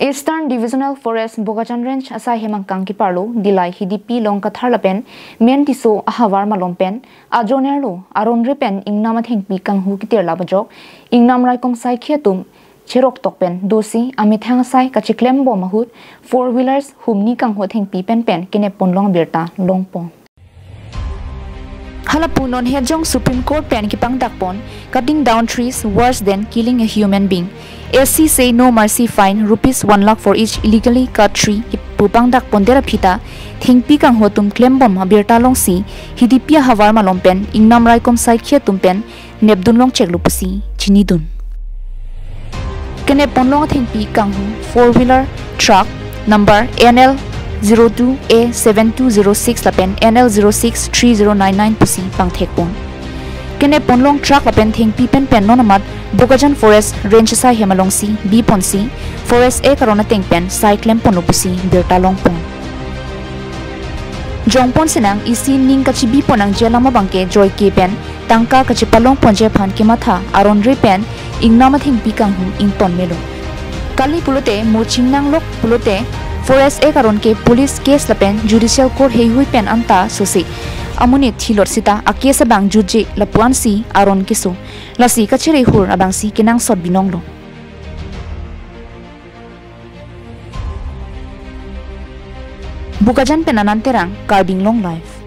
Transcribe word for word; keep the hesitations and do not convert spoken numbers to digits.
Eastern Divisional Forest Bokajan Range asai hem angkang keparlo Dillai Hidipi Longkathar lapen Men Tisso ahavar malom pen ajonerlo aron re pen ingnam athengpi kanghu ketirlap ajok ingnam raikom saikhi atum cheroktok pen dosi amethang asai kacheklem bom ahut four wheelers humni kanghu athengpi pen pen kenep ponlong abirta longpon. Hala pu non hejong Supreme Court pen kepangdak pon, cutting down trees worse than killing a human being. S C say no mercy, fine rupees one lakh for each illegally cut tree pu pangdak pon der aphi ta thengpi kanghu atum klem bom abirta longsi Hidipi ahavar malom pen ingnam raikom saikhi atum pen nepdun longcheklo pusi chinidun. Kenep ponlong athengpi kanghu four wheeler truck number N L zero two A seven two zero six lapen N L zero six three zero nine nine pusi pangthek pon. Kenep ponlong truck lapen thengpi pen pen non amat Bokajan Forest Range asai hem alongsi bi ponsi Forest Act aron ateng pen sai klem ponlo pusi birta longpon. Jongpon sinang isi ning kachibi pon nangji alam abangke joike pen tangka kachepalong ponji aphan kematha aron re pen ingnam athengpi kanghu ington melo. Kali pulote mo chingnang lok pulote Forest Act aron ke police case lapen judicial court heihui pen anta sose amonit thilot sita a case abang jutje lapu-ansi aron keso. Lasi kachere hur abangsi kenangsot binonglo. Bokajan pen Anand Terang, Karbi Anglong Live.